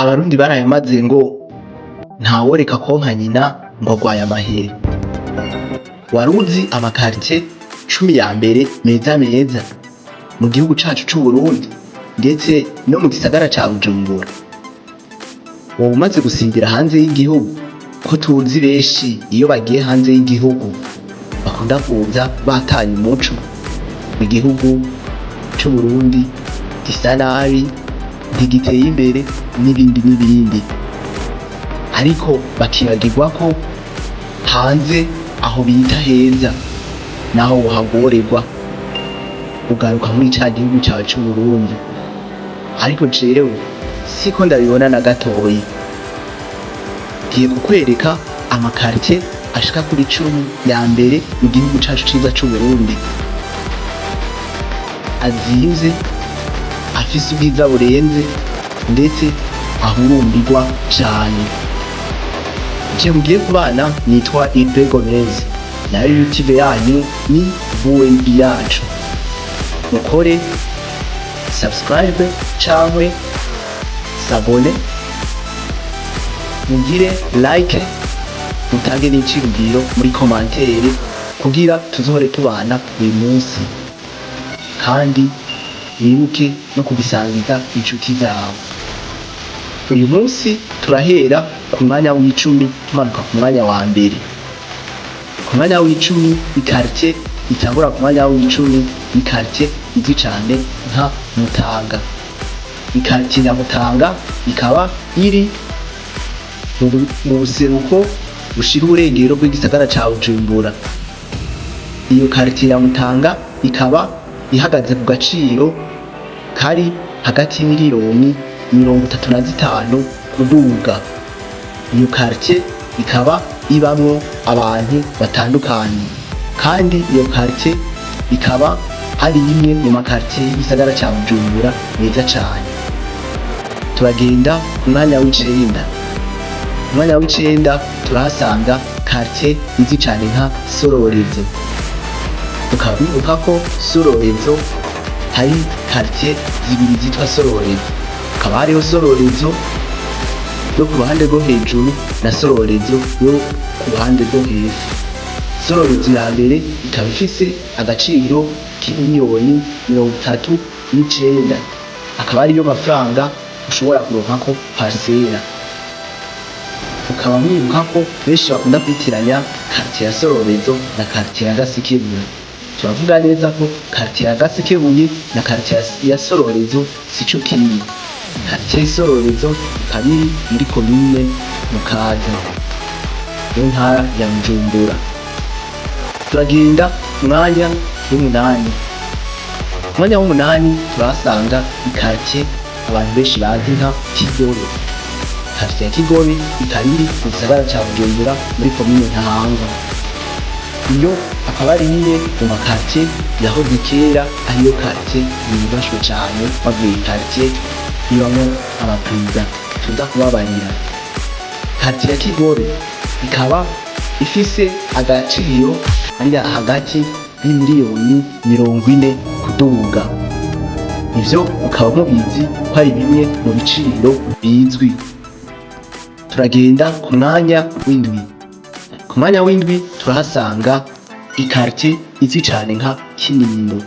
Abarundi barayamaze ngo ntaworeka konka nyina ngo agwaye amahere. Waruzi amakartie 10 ya mbere meza meza mu gihugu cacu c'Uburundi, ndetse no mu gisagara ca Bujumbura? Woba umaze gusimbira hanze y'igihugu? Ko tuzi benshi iyo bagiye hanze y'igihugu bakunda kuza batanye umuco, igihugu c'Uburundi gisa nabi, ntigiteye imbere, n'ibindi n'ibindi, ariko bakibagirwa ko hanze aho bita heza naho wohagorerwa ugaruka muri ca gihugu cawe c'Uburundi. Ariko jewe siko ndabibona na gatoyi. Ngiye kukwereka amakartie ashika kuri 10 ya mbere mu gihugu cacu ciza c'Uburundi, azimvye, afise ubwiza burenze, ndetse ahurumbirwa cane. Je mugiye kubana nitwa Ibe Gomez, nayo YouTube yanyu ni VNB yacu. Mukore subscribe cankwe s'abonner, mugire like, mutange n'iciyumviro muri commentaire kugira tuzohore tubana buri munsi, kandi wibuke no kubisangiza inshuti zawe. Uyu munsi turahera ku mwanya w'10 tumanuka ku mwanya wa mbere. Ku mwanya w'10, ikartie itangura ku mwanya w'10 ni quartier izwi cane nka Mutanga. Ikartie ya Mutanga ikaba iri mu buseruko bushira uburengero bw'igisagara ca Bujumbura. Iyo quartier ya Mutanga ikaba ihagaze ku gaciro kari hagati y'imiliyoni 35 kuduga. Iyo quartier ikaba ibamwo abantu batandukanye, kandi iyo quartier ikaba ari imwe mu makartie y'igisagara ca Bujumbura meza cane. Turagenda ku mwanya w'9. Ku mwanya w'9 turahasanga quartier izwi cane nka Sororezo. Tukaba bibuka ko Sororezo hari quartier zibiri zitwa Sororezo, hakaba hariho Sororezo yo ku ruhande rwo hejuru na Sororezo yo ku ruhande rwo hepfo. Sororezo ya mbere ikaba ifise agaciro k'imiliyoni 39, akaba ariyo mafaranga ushobora kuronkako parcelle. Ukaba mwibuka ko benshi bakunda kwitiranya quartier ya Sororezo na quartier ya Gasekebuye. Turavuga neza ko quartier ya Gasekebuye na quartier ya Sororezo sico kimwe. Quartier Sororezo ikaba iri muri komine Mukaza, mu ntara ya Bujumbura. Turagenda ku mwanya w'8. Ku mwanya w'8 turahasanga ikartie abantu benshi bazi nka Kigobe. Quartier ya Kigobe ikaba iri mu gisagara ca Bujumbura, muri komine Ntahangwa. Iyo akaba ari imwe mu makartie yahoze kera ariyo quartier yubashwe cane, bavuye quartier ibamwo abaperezida tuza kubabarira. Quartier ya Kigobe ikaba ifise agaciro ari hagati y'imiliyoni 40 kuduga. Ivyo mukaba mubizi ko ari bimwe mu biciro bizwi. Turagenda ku mwanya w'7. Ku mwanya w'7 turahasanga ikartie izwi cane nka Kinindo.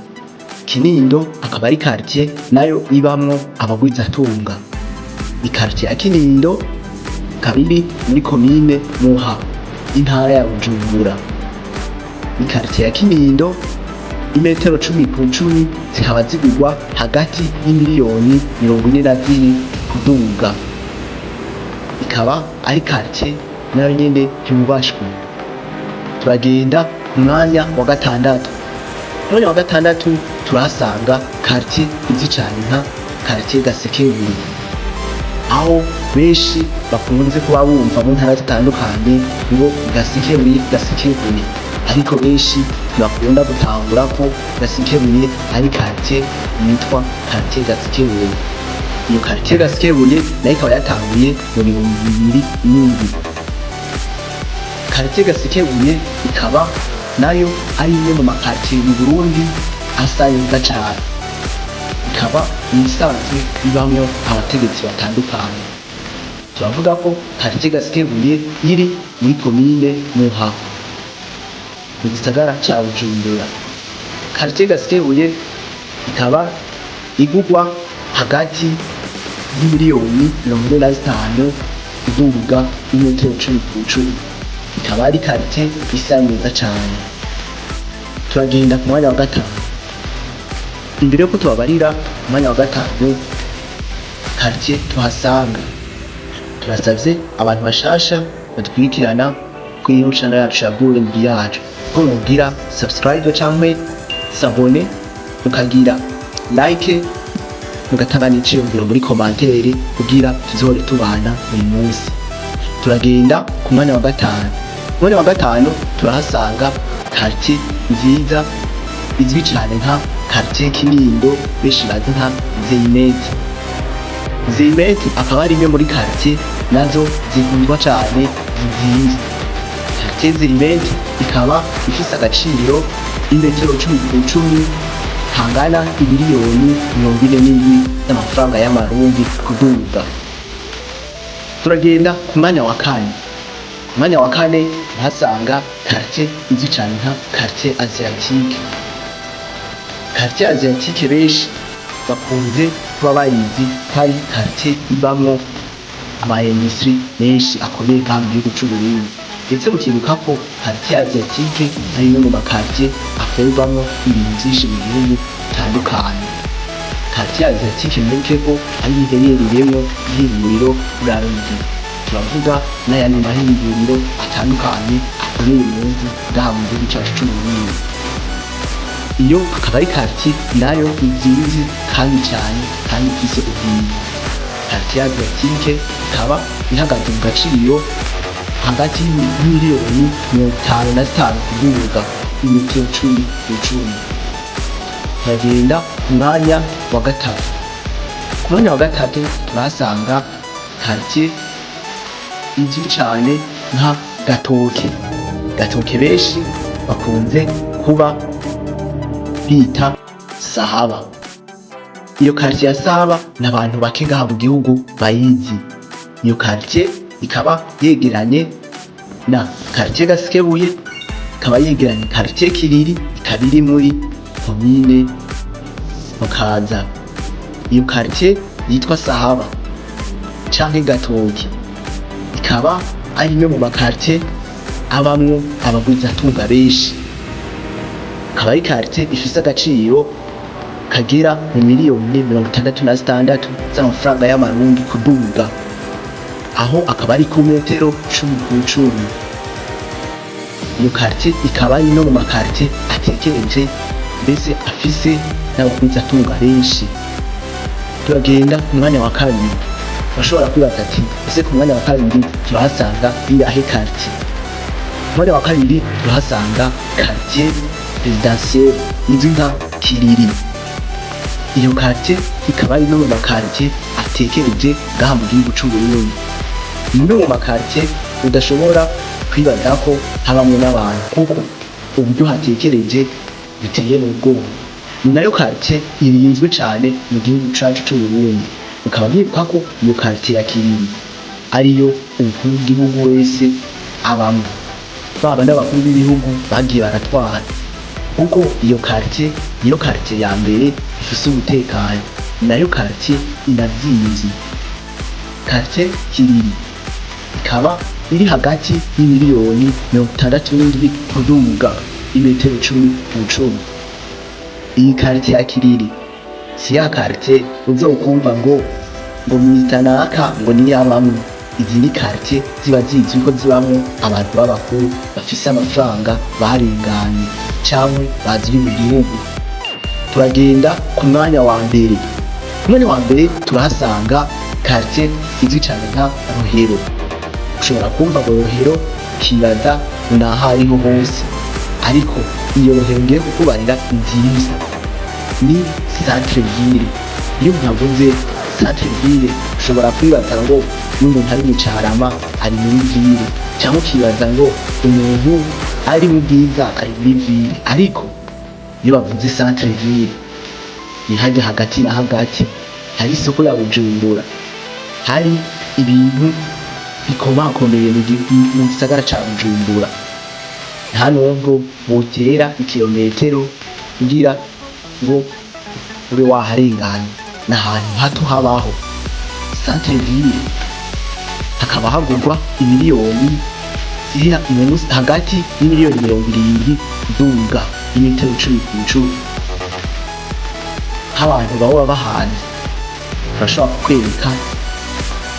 Kinindo akaba ari quartier nayo ibamwo abagwizatunga. Ikartie ya Kinindo ikaba iri muri komine Muha, intara ya Bujumbura. Ikartie ya Kinindo, imetero 10 ku 10 zikaba zigurwa hagati y'imiliyoni 44 kuduga. Ikaba ari quartier nayo nyene yubashwe. Turagenda ku mwanya wa gatandatu. Ku mwanya wa gatandatu turahasanga quartier izwi cane nka quartier Gasekebuye, aho benshi bakunze kuba bumva mu ntara zitandukanye ngo Gasekebuye, Gasekebuye, ariko benshi ntibakunda gutahura ko Gasekebuye ari quartier yitwa quartier Gasekebuye. Iyo quartier Gasekebuye nayo ikaba yatanguye mu 2007. Quartier Gasekebuye ikaba nayo ari imwe mu makartie mu Burundi asa neza cane, ikaba ibisanzwe bibamwo abategetsi batandukanye. Turavuga ko quartier Gasekebuye iri muri komine Muha, mu gisagara ca Bujumbura. Quartier Gasekebuye ikaba igurwa hagati y'imiliyoni 45 kuduga, n'imetero 10 ku 10. Ikaba ari quartier isa neza cane. Turagenda ku mwanya wa gatanu. Imbere yuko tubabarira ku mwanya wa gatanu quartier tuhasanga, turasavye abantu bashasha badukurikirana kuri ino channel yacu ya Burundi yacu ko mugira subscribe canke s'abonner, mukagira like, mugatanga n'iciyumviro muri commentaire kugira tuzohore tubana buri munsi. Turagenda ku mwanya wa gatanu. Ku mwanya wa gatanu turahasanga quartier nziza izwi cane nka quartier Kinindo, benshi bazi nka Zeyimeti. Zeyimeti akaba ari imwe muri quartier nazo zikundwa cane, zizimvye. Quartier Zeyimeti ikaba ifise agaciro imetero 10 ku 10 kangana imiliyoni 47 z'amafaranga y'amarundi kuduga. Turagenda ku mwanya wa kane. Ku mwanya wa kane tuhasanga quartier izwi cane nka quartier Asiatique. Quartier Asiatique benshi bakunze kuba bayizi ko ari quartier ibamwo ama industrie menshi akomeye ngaha mu gihugu c'Uburundi. Ndetse mukibuka ko quartier Asiatique ari imwe mu ma quartier akorerwamwo ibintu vyinshi mu gihugu bitandukanye. Quartier Asiatique mwibuke ko ari iherereyemwo ihinguriro Brarudi. Turavuga n'ayandi mahinguriro atandukanye akomeye muzi ngaha mu gihugu cacu c'Uburundi. Iyo akaba ari quartier nayo izimvye kandi cane, kandi ifise ubwiza. Quartier Asiatique ikaba ihagaze mu gaciro hagati y'imiliyoni 55 kuduga, imetero 10 ku 10. Turagenda ku mwanya wa gatatu. Ku mwanya wa gatatu turahasanga quartier izwi cane nka Gatoke. Gatoke benshi bakunze kuba bita Sahaba. Iyo quartier ya Sahaba n'abantu bake ngaha mu gihugu bayizi. Iyo quartier ikaba yegeranye na quartier Gasekebuye, ikaba yegeranye quartier Kiriri, ikaba iri muri komine Mukaza. Iyo quartier yitwa Sahaba canke Gatoke ikaba ari imwe mu ma quartier abamwo abagwizatunga benshi. Akaba ari quartier ifise agaciro kagera mu miliyoni 66 z'amafaranga y'amarundi kuduga, aho akaba ari ku metero 10 ku 10. Iyo quartier ikaba ari no mu ma quartier atekereje, mbese afise n'abagwizatunga benshi. Turagenda ku mwanya wa kabiri. Urashobora kwibaza ati: "Ese ku mwanya wa kabiri turahasanga iyahe quartier?" Ku mwanya wa kabiri turahasanga quartier résidentielle izwi nka Kiriri. Iyo quartier ikaba ari no mu ma quartier atekereje ngaha mu gihugu c'Uburundi. Ni imwe mu ma quartier udashobora kwibaza ko habamwo n'abantu, kuko uburyo hatekereje biteye n'ubwoba. Ni nayo quartier irinzwe cane mu gihugu cacu c'Uburundi. Mukaba mwibuka ko iyo quartier ya Kiriri ariyo umukuru w'igihugu wese abamwo, baba n'abakuru b'ibihugu bagiye baratwara, kuko iyo quartier niyo quartier ya mbere ifise umutekano, ni nayo quartier inazimvye. Quartier Kiriri ikaba iri hagati y'imiliyoni 67 kuduga, imetero 10 ku 10. Iyi quartier ya Kiriri si ya quartier uzokumva ngo Mr naka ngo niyo abamwo. Izi ni quartier ziba zizwi ko zibamwo abantu b'abakuru bafise amafaranga, barenganye canke bazwi mu gihugu. Turagenda ku mwanya wa mbere. Ku mwanya wa mbere turahasanga quartier izwi cane nka Rohero. Ushobora kumva ngo Rohero, ukibaza ngo ni ahariho hose, ariko iyo Rohero ngiye kukubarira nziza ni centre ville. Iyo ntavuze centre ville, ushobora kwibaza ngo n'umuntu ari mu Carama ari muri ville, cyangwa ukibaza ngo umuntu ari mu Bwiza ari muri ville. Ariko iyo bavuze centre ville, ni hajya hagati na hagati hari isoko ya Bujumbura, hari Ibintu bikomakomeye mu gisagara ca Bujumbura, nta nubwo wotera ikirometero kugira ngo ube waharengana, n'ahantu hato habaho centre ville, hakaba hagurwa imiliyoni ziri hagati y'imiliyoni 70 kuduga, y'imetero 10 ku 10. Nk'abantu baba bahanze turashobora kukwereka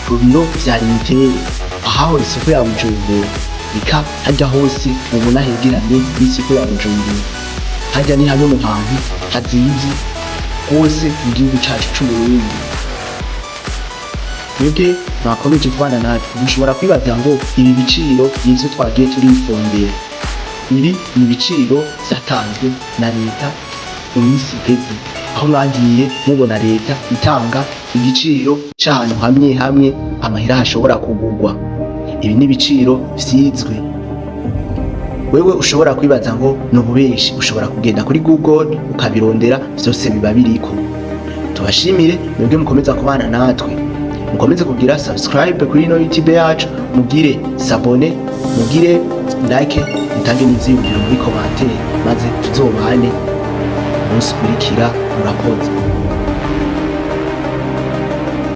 ku biro vya Limitere, ahahora isoko ya Bujumbura, eka harya hose mubona hegeranye n'isoko ya Bujumbura, harya ni hamwe mu hantu hazimvye rwose mu gihugu cacu c'Uburundi. Mwebwe mwakomeje kubana natwe, mushobora kwibaza ngo ibi biciro nivyo twagiye turifondera. Ibi ni ibiciro vyatanzwe na leta mu minsi iheze, aho mwagiye mubona leta itanga igiciro c'ahantu hamwe hamwe amahera hashobora kugurwa. Ibi ni ibiciro vyizwe. Wewe ushobora kwibaza ngo ni ububeshi, ushobora kugenda kuri Google ukabirondera, vyose biba biriko. Tubashimire mwebwe mukomeza kubana natwe, mukomeze kugira subscribe kuri ino YouTube yacu, mugire s'abonner, mugire like, mutange n'ivyiyumviro muri commentaire, maze tuzobane umunsi ukurikira. Murakoze.